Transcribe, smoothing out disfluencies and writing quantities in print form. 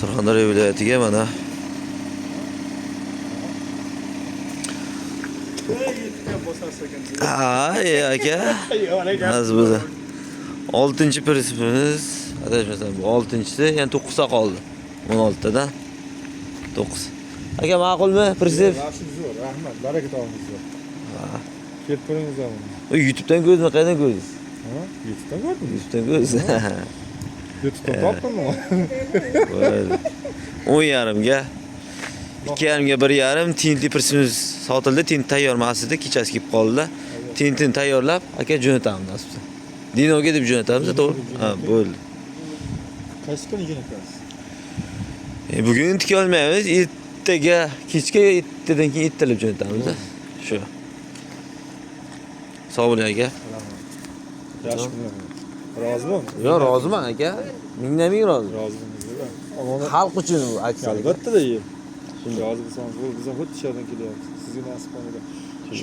Surxondaryo viloyatiga mana. Ha, aka. Nasib bo'lsa. 6 prinsipimiz, adashmasam bu 6-chisi, ya'ni 9 ta qoldi. 16 tadan 9. Aka, ma'qulmi prinsip? Yaxshi, zo'r, rahmat, baraka toping zo'r. Kelib ko'ringiz. YouTube'dan ko'rdingmi, qayerdan ko'rdingiz? Ha? YouTube'dan ko'rdim. YouTube'dan ko'rdingiz. YouTube'dan topdimmi? Bo'ldi. 10.5 ga 2.5 ga 1.5 tintli prinsipimiz sotildi. Tint tayyor emas edi, kechasi kelib qoldi. Tintini tayyorlab, aka jo'natamiz nasib bo'lsa. Dinoga deb jo'natamiz, to'g'ri? Ha, bo'ldi. Qaysi kuni jo'natasiz? Bugun tika olmaymiz, ertaga kechga, ertadan keyin ertalab jo'natamiz. Shu. Sog' bo'ling, aka. Yaxshi kunlar. Rozimi? Yo'q, roziman, aka. Mingdan ming rozi. Rozi bo'lingizlar. Omonat. Xalq uchun bu aksiya. Albatta da. Rozi bo'lsangiz bo'ldi. Biz ham xuddi shu yerdan kelyapmiz. Sizga nasib bo'ladi.